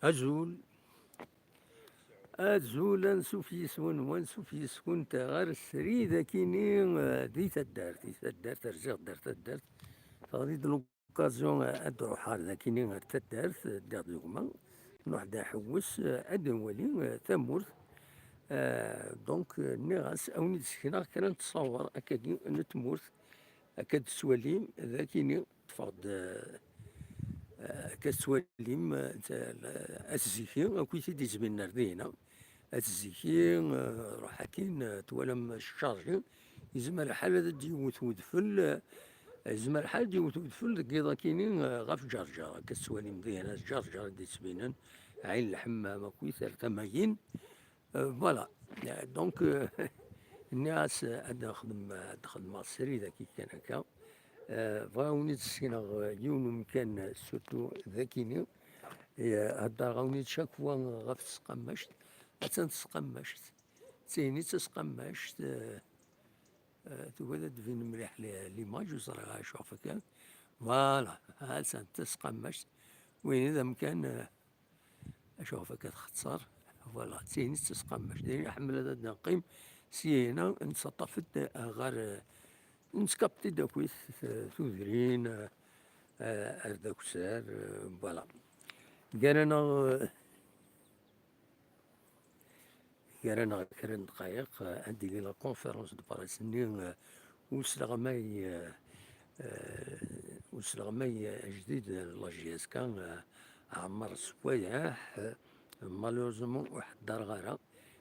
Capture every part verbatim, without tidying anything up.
Azul. Azul, ansuf yis-wen, wansuf yis-kunt ɣer srid akini, eh, di taddart, di taddart, rziɣ-d ar taddart. Teɣli-d l'occasion, eh, ad d-ruḥeɣ ar dakini, ar taddart, eh, ddiɣ d gma, nruḥ-d ad nḥewwes, eh, ad nwali, eh, tamurt. Eh, donc, eh, nniɣ-as, a wen-id-sekneɣ kra n ttṣawer akkagi n tmurt, akka d-tettwalim, d akini, ṭṭfeɣ-d, eh, akka tettwalim, eh, ta-, la-, at Ziki, akk i t-id-izminen ar dihina. At Ziki, eh, ruḥ akin, eh, twalam ccarji, yezmer lḥal ad d-yewwet wedfel, eh, yezmer lḥal ad d-yewwet wedfel deg yiḍ akini, eh, ɣef Ǧerǧer, akka tettwalim dihina, Ǧerǧer i d-yettbinen, Ɛin Lḥemmam, akk i ar tama-yin. Euh, voilà. Euh, donc, euh, nniɣ-as, euh, ad nexdem, ad xedmeɣ srid akkin kan akka. Euh, bɣiɣ ad wen-id-ssekneɣ, euh, yiwen umkan, euh, surtout d akini. Et, euh, heddreɣ-awen-id chaque fois ɣef tesqammact. Attan tesqammact. D tin i d tasqammact, euh, euh, tugad ad d-tbin mliḥ li-, l'image, ur ẓriɣ acu ɣef akka. Voilà, attan tasqammact. Win d amkan, euh, acu ɣef akka txeṣṣer. Voilà, d tin i d tasqammact. Dayen, iḥemmel ad d-neqqim syina, nettaṭṭaf-d ɣer, nettkapt-id akkit, eh, tudrin, eh, eh, ar d akessar, eh, voilà. Gar-aneɣ, eh, gar-aneɣ kra n ddqayeq, eh, ad d-tili la conférence de presse-nni, eh, usleɣmay, eh, eh, usleɣmay ajdid n la J S K, eh, Ɛmar Swayeḥ, eh, malheureusement ur ḥeddreɣ ara.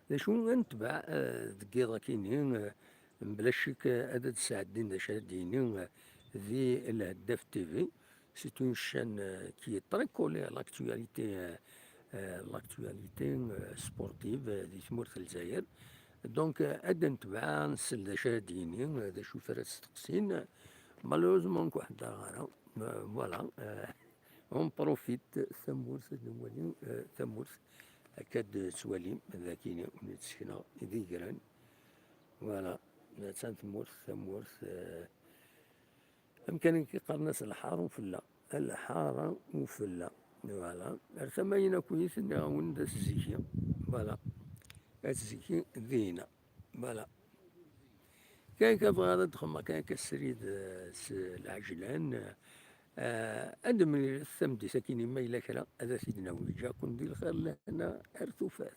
D acu ad netbeɛ, eh, deg yiḍ akini, eh, mebla ccek, eh, ad d-sɛeddin d acu ara d-yini, eh, di Lheddaf T V. C'est une chaîne, euh, qui est très collée à l'actualité, euh, euh, l'actualité, euh, sportive, euh, di tmurt n Lezzayer. Donc, euh, ad d-netbeɛ, nsel d acu ara d-yini, euh, d acu ara steqsin. Malheureusement, ur ḥeddreɣ ara. Euh, voilà, euh, on profite, tamurt, ad nwali, euh, tamurt. Akka d-tettwalim, d akini, ur d-sekneɣ d igran. Voilà, attan tmurt, tamurt, euh, amkan i qqaren-as lḥara ufella. Lḥara ufella. Voilà. Ar tama-yin akkit, nniɣ-awen d At Ziki. Voilà. At Ziki dina. Voilà. Kan ka bɣiɣ ad d-xedmeɣ kan ka srid, eh, s lɛejlan, eh, ad d-nemlilet tameddit akkin ma yella kra, ad t-id-nawi. Ǧǧiɣ-ken di lxir lehna ar tufat.